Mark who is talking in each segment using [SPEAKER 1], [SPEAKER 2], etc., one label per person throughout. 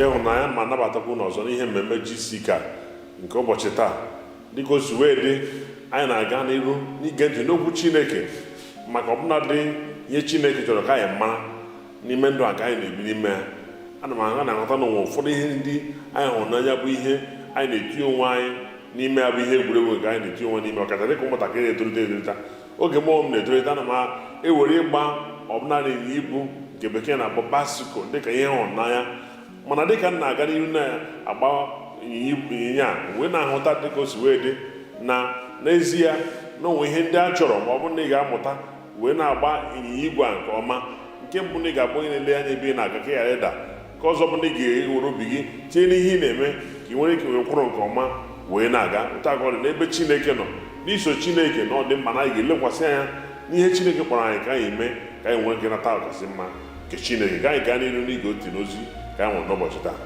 [SPEAKER 1] Ndị ịhụnanya ma nabatakwa unu ọzọ n'ihe mmemme GCK nke ụbọchị taa. Dịka o si wee dị, anyị na-aga n'iru n'ige ntị n'okwu Chineke maka ọbụnadị ihe Chineke chọrọ ka anyị mara n'ime ndụ a ka anyị na-ebi n'ime ya. Ana m ahụ na-aghọta na onwe ụfọdụ ihe ndị anyị hụrụ n'anya bụ ihe anyị na-etinye onwe anyị n'ime ya, bụ ihe egwuregwu nke anyị na-etinye onwe n'ime, ọkacha dịka ụmụntakịrị na-etolite etolite. Oge mụ m na-etolite, ana m ewere ịgba ọbụnadị ịnyịnya ibu nke Bekee na-akpọ bicycle dịka ihe hụrụ n'anya. Mana dịka m na-aga n'ihu na-agba ịnyịnya a, wee na-ahụta dịka o si wee dị na n'ezie na onwe ihe ndị a chọrọ ma ọ bụrụ na ị ga-amụta wee na-agba ịnyịnya igwe a nke ọma. Nke mbụ, na ị ga-abụ onye na-ele anya ebe ị na-aga ka ị ghara ịda. Nke ọzọ bụ na ị ga-ewere obi gị tinye n'ihe ị na-eme ka ị nwere ike wee kwụrụ nke ọma wee na-aga. Otu aka ọ dị n'ebe Chineke nọ, n'iso Chineke, na ọ dị mkpa na anyị ga-elekwasị anya n'ihe Chineke kpọrọ anyị ka anyị mee, ka anyị nwee ike nata ọkasị mma nke Chineke. Ka anyị gaa n'iru n'ige ntị n'ozi ka anyị nwere n'ụbọchị taa.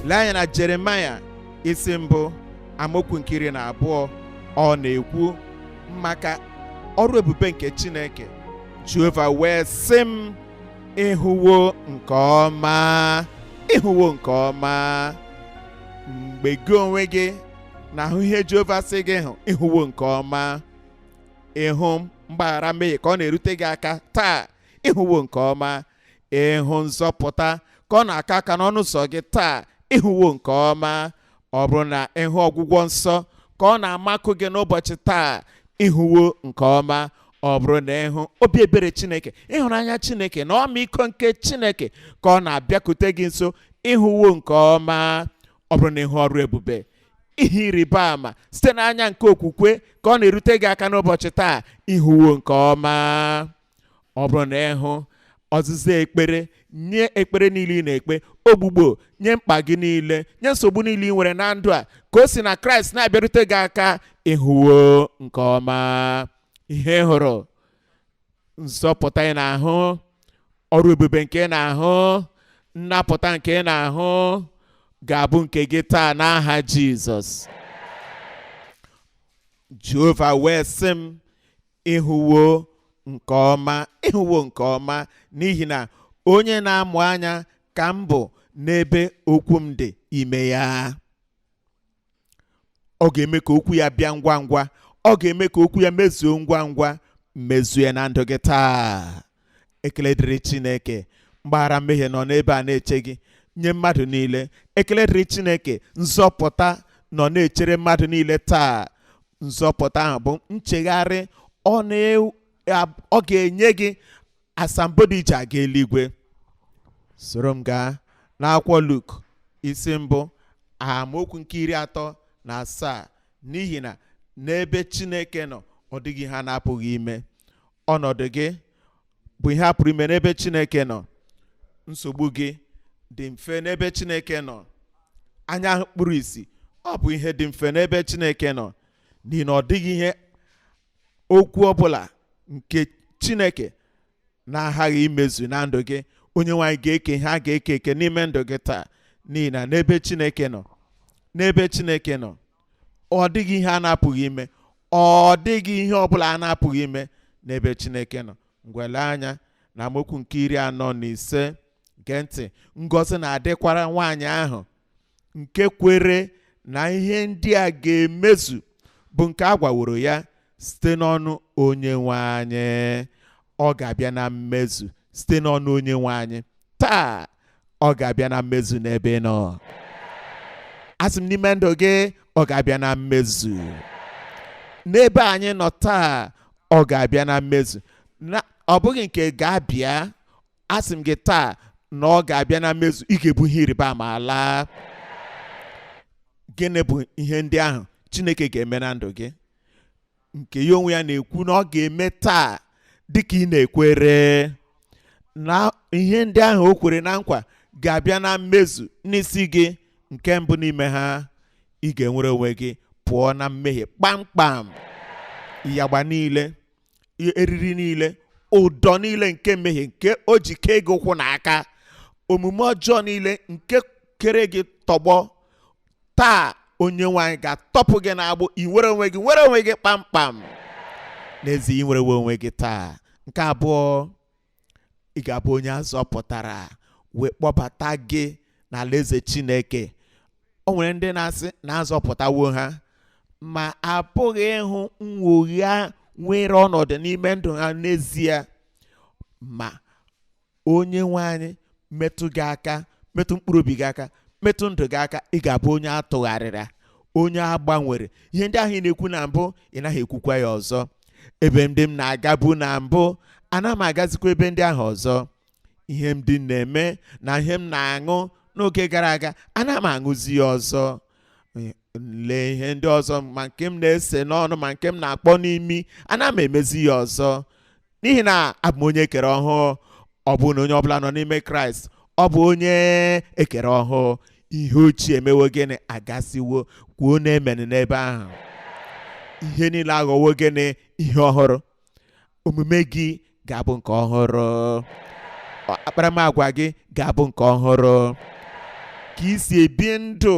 [SPEAKER 2] Lee anya na Jeremaya isi 1, amaokwu nke 12. Ọ na-ekwu maka ọrụ ebube nke Chineke. Jehova wee sị m, ịhụwo nke ọma, ịhụwo nke ọma. Mgbe gị onwe gị na-ahụ ihe Jehova sị gị hụ, ịhụwo nke ọma. Ịhụ mgbaghara mmehie ka ọ na-erute gị aka taa, ịhụwo nke ọma. Ịhụ nzọpụta ka ọ na-aka aka n'ọnụ ụzọ gị taa, ịhụwo nke ọma. Ọ bụrụ na ịhụ ọgwụgwọ nsọ ka ọ na-amakụ gị n'ụbọchị taa, ịhụwo nke ọma. Ọ bụrụ na ịhụ obi ebere Chineke, ịhụnanya Chineke na ọmịiko nke Chineke ka ọ na-abịakwute gị nso, ịhụwo nke ọma. Ọ bụrụ na ịhụ ọrụ ebube, ihe ịrịba ama site n'anya nke okwukwe ka ọ na-erute gị aka n'ụbọchị taa, ịhụwo nke ọma. Ọ bụrụ na ịhụ ọzịza ekpere nye ekpere niile ị na-ekpe, ogbugbo nye mkpa gị niile, nye nsogbu niile ị nwere na ndụ a, ka o si na Kraịst na-abịarute gị aka, ịhụwo nke ọma. Ihe ị hụrụ, nzọpụta ị na-ahụ, ọrụ ebube nke ị na-ahụ, nnapụta nke ị na-ahụ ga-abụ nke gị taa n'aha Jizọs. Jehova wee sị m, ịhụwo nke ọma, ịhụwo nke ọma, n'ihi na onye na-amụ anya ka m bụ n'ebe okwu m dị ime ya. Ọ ga-eme ka okwu ya bịa ngwa ngwa, ọ ga-eme ka okwu ya mezuo ngwa ngwa, mmezuo ya na ndụ gị taa. Ekele dịrị Chineke, mgbaghara mmehie nọ n'ebe a na-eche gị nye mmadụ niile. Ekele dịrị Chineke, nzọpụta nọ na-echere mmadụ niile taa. Nzọpụta ahụ bụ nchegharị, ọ ga-enye gị asambodo iji aga eluigwe. Soro m gaa n'akwụkwọ Luk isi 1, amaokwu nke 37. N'ihi na n'ebe Chineke nọ, ọ dịghị ihe a na-apụghị ime. Ọnọdụ gị bụ ihe a pụrụ ime n'ebe Chineke nọ. Nsogbu gị dị mfe n'ebe Chineke nọ. Anya ahụ kpuru ìsì, ọ bụ ihe dị mfe n'ebe Chineke nọ. N'ihi na ọ dịghị ihe okwu ọbụla nke Chineke na-aghaghị imezu na ndụ gị. Onye nwe anyị ga-eke ihe a ga-eke eke n'ime ndụ gị taa. N'ihi na n'ebe Chineke nọ, n'ebe Chineke nọ, ọ dịghị ihe a na-apụghị ime. Ọ dịghị ihe ọbụla a na-apụghị ime n'ebe Chineke nọ. Ngwele anya na amaokwu nke 45. Gee ntị, ngọzi na-adịkwara nwaanyị ahụ nke kwere na ihe ndị a ga-emezu bụ nke a gwaworo ya site n'ọnụ onye nwe anyị. Ọ ga-abịa na mmezu site n'ọnụ onye nwe anyị taa. Ọ ga-abịa na mmezu n'ebe ị nọ. Asị m, n'ime ndụ gị, ọ ga-abịa na mmezu. N'ebe anyị nọ taa, ọ ga-abịa na mmezu. Na ọ bụghị nke ga-abịa, asị m gị taa na ọ ga-abịa na mmezu. Ị ga-ebu ihe ịrịba ama ala. Gịnị bụ ihe ndị ahụ Chineke ga-eme na ndụ gị nke ya onwe ya na-ekwu na ọ ga-eme taa dịka ị na-ekwere na ihe ndị ahụ o kwere na nkwa ga-abịa na mmezu n'isi gị? Nke mbụ n'ime ha, ị ga-enwere onwe gị pụọ na mmehie kpamkpam. Ịyagba niile, eriri niile, ụdọ niile nke mmehie nke o ji kee gị ụkwụ na aka, omume ọjọọ niile nke kere gị tọgbọ taa, onye nwe anyị ga-atọpụ gị n'agbụ. Ị nwere onwe gị, nwere onwe gị kpamkpam. N'ezie, ị nwerewe onwe gị taa. Nke abụọ, ị ga-abụ onye a zọpụtara wee kpọbata gị. n'alaeze Chineke. O nwere ndị na-asị na azọpụtawo ha, ma apụghị ịhụ nnwogha nwere ọnọdụ n'ime ndụ ha n'ezie. Ma onye nwe anyị metụ gị aka, metụ mkpụrụ obi gị aka, metụ ndụ gị aka, ị ga-abụ onye a tụgharịrị, onye a gbanwere. Ihe ndị ahụ ị na-ekwu na mbụ, ị naghị ekwukwa ya ọzọ. Ebe ndị m na-agabu na mbụ, ana m agazikwa ebe ndị ahụ ọzọ. Ihe ndị m na-eme na ihe m na-aṅụ n'oge gara aga, ana m aṅụzi ya ọzọ. Lee ihe ndị ọzọ, ma nke m na-ese n'ọnụ ma nke m na-akpọ n'imi, ana m emezi ya ọzọ, n'ihi na abụ m onye ekere ọhụụ. Ọ bụ na onye ọbụla nọ n'ime Kraịst, ọ bụ onye ekere ọhụụ. Ihe ochie emewo gịnị? Agasiwo. Kwuo na amen n'ebe ahụ. Ihe niile aghọwo gịnị? Ihe ọhụrụ. Omume gị ga-abụ nke ọhụrụ, akparamagwa gị ga-abụ nke ọhụrụ, ka i si ebi ndụ,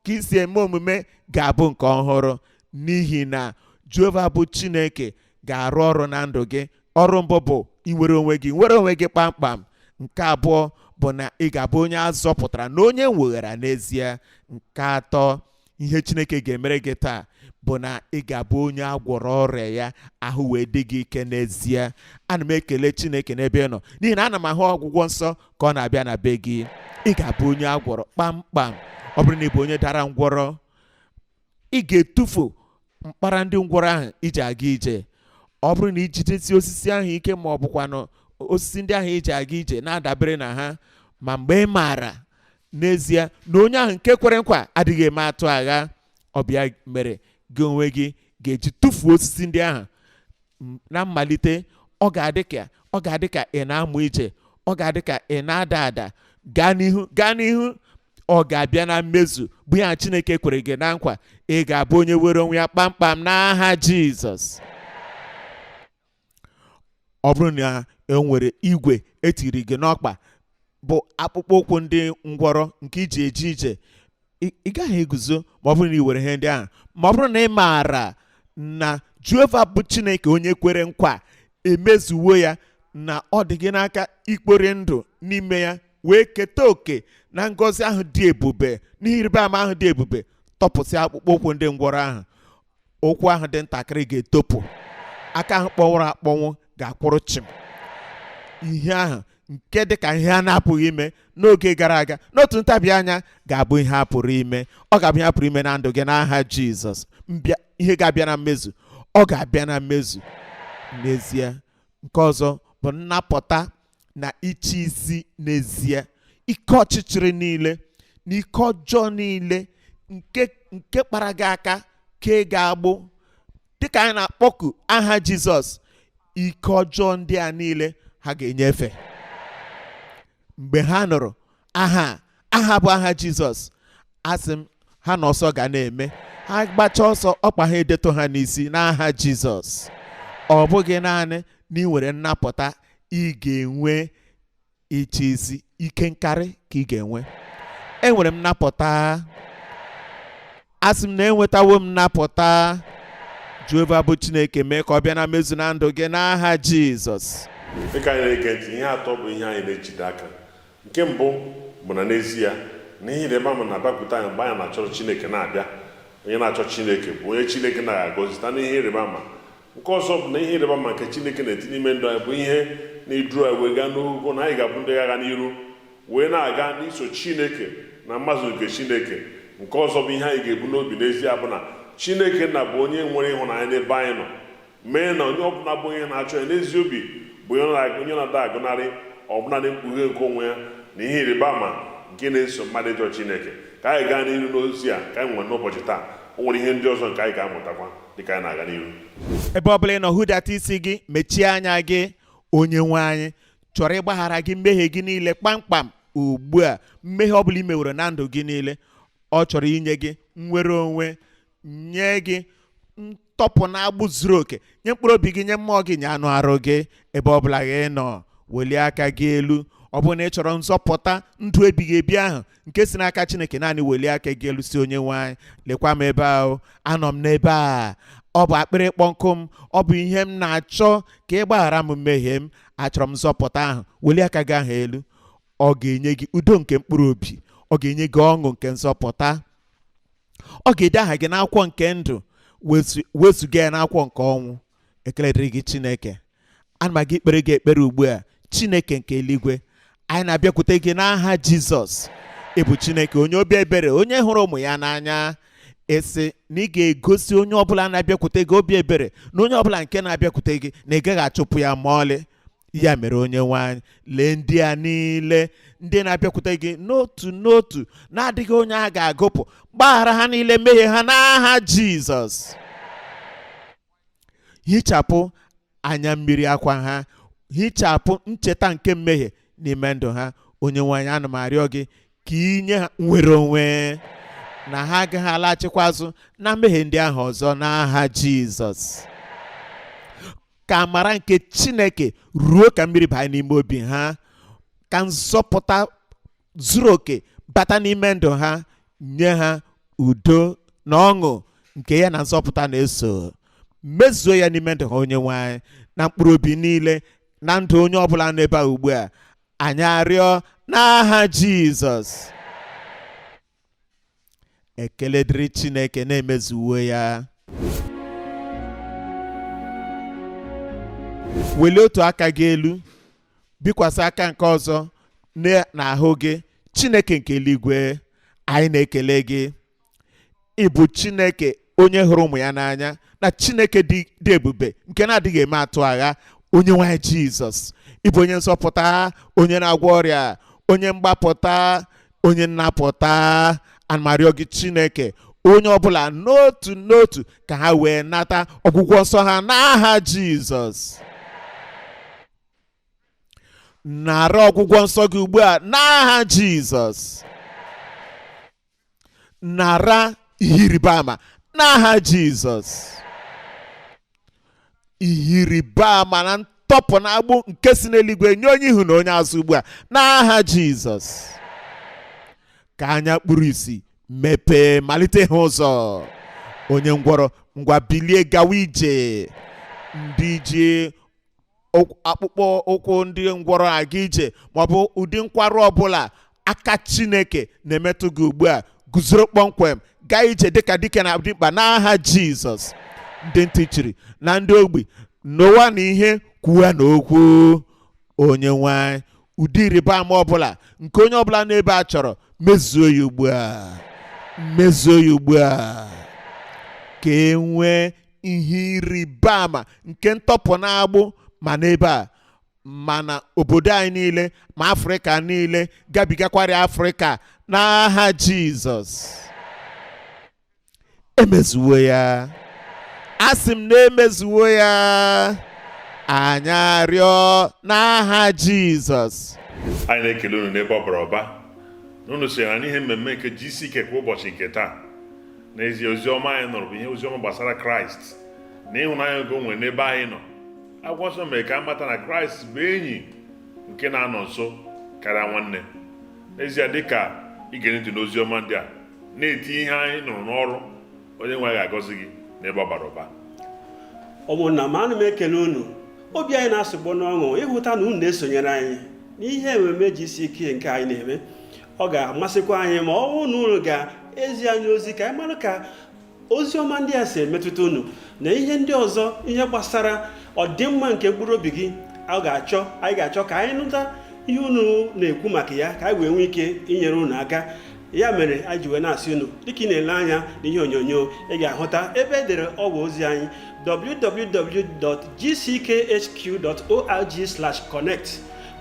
[SPEAKER 2] ka i si eme omume ga-abụ nke ọhụrụ, n'ihi na Jehova bụ Chineke ga-arụ ọrụ na ndụ gị. Ọrụ mbụ bụ inwere onwe gị, nwere onwe gị kpamkpam. Nke abụọ bụ na ị ga-abụ onye a zọpụtara na onye nwoghara n'ezie. Nke atọ, ihe Chineke ga-emere gị taa bụ na ị ga-abụ onye a gwọrọ ọrịa ya, ahụ wee dị gị ike n'ezie. Ana m ekele Chineke n'ebe ị nọ, n'ihi na ana m ahụ ọgwụgwọ nsọ ka ọ na-abịa na be gị. Ị ga-abụ onye a gwọrọ kpamkpam. Ọ bụrụ na ị bụ onye dara ngwọrọ, ị ga-etufu mkpara ndị ngwọrọ ahụ iji aga ije. Ọ bụrụ na i jidesi osisi ahụ ike, ma ọ bụkwanụ osisi ndị ahụ iji aga ije na-adabere na ha, ma mgbe ị maara n'ezie na onye ahụ nke kwere nkwa adịghị eme atụ agha, ọ bụ ya mere gị onwe gị ga-eji tụfuo osisi ndị ahụ. Na mmalite, ọ ga-adị ka ị na-amụ ije, ọ ga-adị ka ị na-ada ada. Gaa n'ihu, gaa n'ihu, ọ ga-abịa na mmezu bụ ya Chineke kwere gị na nkwa. Ị ga-abụ onye were onwe ya kpamkpam n'aha Jizọs. Ọ bụrụ na e nwere igwe etiri gị n'ọkpa bụ akpụkpọ ụkwụ ndị ngwọrọ nke iji eje ije, ị gaghị eguzo ma ọ bụrụ na ị were ihe ndị ahụ. Ma ọ bụrụ na ị maara na Jehova bụ Chineke onye kwere nkwa emezuwo ya, na ọ dị gị n'aka ikpori ndụ n'ime ya wee keta oke na ngọzi ahụ dị ebube, n'ihe ịrịba ama ahụ dị ebube, tọpụsị akpụkpọ ụkwụ ndị ngwọrọ ahụ. Ụkwụ ahụ dị ntakịrị ga-etopụ, aka ahụ kpọnwụrụ akpọnwụ ga-akwụrụ chịm. Ihe ahụ nke dị ka ihe a na-apụghị ime n'oge gara aga, n'otu ntabi anya ga-abụ ihe a pụrụ ime. Ọ ga-abụ ihe a pụrụ ime na ndụ gị n'aha Jizọs. Ihe ga-abịa na mmezu, ọ ga-abịa na mmezu n'ezie. Nke ọzọ bụ nnapụta na ịchị isi n'ezie. Ike ọchịchịrị niile na ike ọjọọ niile nke kpara gị aka kee gị agbụ, dịka anyị na-akpọku aha Jizọs, ike ọjọọ ndị a niile ha ga-enyefe. Mgbe ha nụrụ aha aha bụ aha Jizọs, asị m ha na ọsọ ga na-eme. Ha gbachaa ọsọ, ọkpa ha edetụ ha n'isi n'aha Jizọs. Ọ bụghị naanị na ị nwere nnapụta, ị ga-enwe ịchị isi, ike nkarị ka ị ga-enwe. Enwere m nnapụta, asị m na enwetawo m nnapụta. Jehova bụ Chineke mee ka ọ bịa na mmezu na ndụ gị n'aha Jizọs.
[SPEAKER 1] Dịka anyị na-ege ntị, ihe atọ bụ ihe anyị na-ejide aka. Nke mbụ bụ na n'ezie na ihe ịrịba ama na-abịakwute anyị mgbe anyị na-achọrọ Chineke na-abịa. Onye na-achọ Chineke bụ onye Chineke na-agọzi site n'ihe ịrịba ama. Nke ọzọ bụ na ihe ịrịba ama nke Chineke na-etinye n'ime ndụ anyị bụ ihe na-eduru anyị wee gaa n'ogo na anyị ga-abụ ndị agha n'iru wee na-aga n'iso Chineke na mmazụ nke Chineke. Nke ọzọ bụ ihe anyị ga-ebu n'obi n'ezie bụ na Chineke nna bụ onye nwere ịhụnanya n'ebe anyị nọ, mee na onye ọbụla bụ onye na-achọ ya n'ezi obi bụ onye na-ada agọnarị ọbụladị mkpughe nke onwe ya na ihe ịrịba ama nke na-eso mmadụ ịchọ Chineke. Ka anyị gaa n'iru n'ozi a ka anyị nwere n'ụbọchị taa, o nwere ihe ndị ọzọ nke anyị ga-amụtakwa dịka anyị na-aga n'iru.
[SPEAKER 2] Ebe ọ bụla ị nọ, hụdata isi gị, mechie anya gị. Onye nwe anyị chọrọ ịgbaghara gị mmehie gị niile kpamkpam ugbu a. Mmehie ọ bụla i meworo na ndụ gị niile, ọ chọrọ inye gị nnwere onwe, nye gị ntọpụ na agbụ zuru oke, nye mkpụrụ obi gị, nye mmụọ gị, nye anụ arụ gị. Ebe ọ bụla gị nọ, welie aka gị elu. Ọ bụrụ na ị chọrọ nzọpụta ndụ ebighị ebi ahụ nke si n'aka Chineke, naanị welie aka gị elu si onye nwe anyị, lekwa m ebe ahụ, anọ m n'ebe a, ọ bụ akpịrị ịkpọ nkụ m, ọ bụ ihe m na-achọ ka ị gbaghara m mmehie m, achọrọ m nzọpụta ahụ. Welie aka gị ahụ elu. Ọ ga-enye gị udo nke mkpụrụ obi, Ọ ga-enye gị ọṅụ nke nzọpụta. Ọ ga-ede aha gị n'akwụkwọ nke ndụ, wezuga ya n'akwụkwọ nke ọnwụ. Ekele dịrị gị Chineke. Ana m aga ikpere gị ekpere ugbu a. Chineke nke eluigwe, anyị na-abịakwute gị n'aha Jizọs. Ị bụ Chineke onye obi ebere, onye hụrụ ụmụ ya n'anya. Ị sị na ị ga-egosi onye ọbụla na-abịakwute gị obi ebere, na onye ọbụla nke na-abịakwute gị na ị gaghị achụpụ ya ma ọlị. Ya mere onye nwe anyị, lee ndị a niile ndị na-abịakwute gị n'otu n'otu, na-adịghị onye a ga-agụpụ. Gbaghara ha niile mmehie ha n'aha Jizọs. Hichapụ anya mmiri akwa ha, hichapụ ncheta nke mmehie n'ime ndụ ha. Onye nwe anyị, ana m arịọ gị ka i nye ha nnwere onwe, na ha agaghị alaghachikwa azụ na mmehie ndị ahụ ọzọ n'aha Jizọs. Ka amara nke Chineke ruo ka mmiri banye n'ime obi ha, ka nzọpụta zuru oke bata n'ime ndụ ha, nye ha udo na ọṅụ nke ya na nzọpụta na-eso. Mezuo ya n'ime ndụ ha, onye nwe anyị, na mkpụrụ obi niile na ndụ onye ọbụla n'ebe a ugbu a. Anyị arịọ n'aha Jizọs. Ekele dịrị Chineke na-emezuwo ya. Welie otu aka gị elu, bikwasị aka nke ọzọ n'ahụ gị. Chineke nke eluigwe, anyị na-ekele gị. Ị bụ Chineke onye hụrụ ụmụ ya n'anya, na Chineke dị ebube nke na-adịghị eme atụ agha. Onye nwe anyị Jizọs, ị bụ onye nzọpụta, onye na-agwọ ọrịa, onye mgbapụta, onye nnapụta. Ana m arịọ gị Chineke, onye ọbụla n'otu n'otu ka ha wee nata ọgwụgwọ nsọ ha n'aha Jizọs. Nara ọgwụgwọ nsọ gị ugbu a n'aha Jizọs. Nara ihe ịrịba ama n'aha Jizọs. Ihe ịrịba ama na ntọpụ na agbụ nke si n'eluigwe nye onye ihu na onye azụ ugbu a n'aha Jizọs. Ka anya kpuru isi mepee, malite ha ụzọ. Onye ngwọrọ, ngwa bilie gawa ije. Ndị ji akpụkpọ ụkwụ ndị ngwọrọ aga ije maọbụ ụdị nkwarụ ọbụla, aka Chineke na-emetụ gị ugbu a. Guzoro kpọmkwem, gaa ije dịka dike na dimkpa n'aha Jizọs. Ndị ntị chiri na ndị ogbi, n'ụwa na ihe kwuwa na okwu. Onye nwe anyị, ụdị ịrịba ama ọbụla nke onye ọbụla n'ebe a chọrọ, mezuo ya ugbu a, mezuo ya ugbu a, ka e nwee ihe ịrịba ama nke ntọpụ na-agbụ ma n'ebe a ma na obodo anyị niile ma Afrịka niile, gabigakwara Afrịka n'aha Jizọs. Emezuwo ya, asị m na emezuwo ya. Anyị arịọ n'aha Jizọs.
[SPEAKER 1] Anyị na-ekele unu n'ebe ọ bara ụba na unu sonyere n'ihe mmemme nke GCK kwa ụbọchị nke taa. N'ezie, oziọma anyị nụrụ bụ ihe oziọma gbasara Kraịst na ịhụnanya nke o nwere n'ebe anyị nọ. Akwụkwọ nsọ mere ka a mata na Kraịst bụ enyi nke na-anọ nso karịa nwanne. N'ezie, dịka ị gere ntị n'oziọma ndị a, na-etinye ihe anyị nụrụ n'ọrụ, onye nwe anyị ga-agọzi gị n'ebe ọ bara ụba.
[SPEAKER 3] Ụmụnna m, ana m ekele unu. Obi anyị na-asụgbọ n'ọṅụ ịhụta na unu na-esonyere anyị n'ihe ememe GCK nke anyị na-eme. Ọ ga-amasịkwa anyị ma ọ bụrụ na unu ga-ezi anyị ozi ka anyị mara ka ozi ọma ndị a si emetụta unu na ihe ndị ọzọ, ihe gbasara ọdịmma nke mkpụrụ obi gị. A ga-achọ anyị ga-achọ ka anyị nụta ihe unu na-ekwu maka ya, ka anyị wee nwee ike inyere unu aka. Ya mere anyị ji wee na-asị unu, dịka ị na-ele anya n'ihe onyonyo, ị ga-ahụta ebe e dere ọwa ozi anyị www.gckhq.org/connect.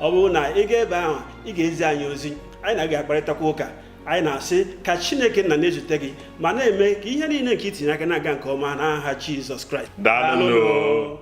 [SPEAKER 3] Ọ bụrụ na ị gaa ebe ahụ, ị ga-ezi anyị ozi, anyị na gị akparịtakwa ụka. Anyị na-asị ka Chineke nna na-ezute gị ma na-eme ka ihe niile nke itinye aka na-aga nke ọma n'aha Jizọs Kraịst.
[SPEAKER 1] Daalụ.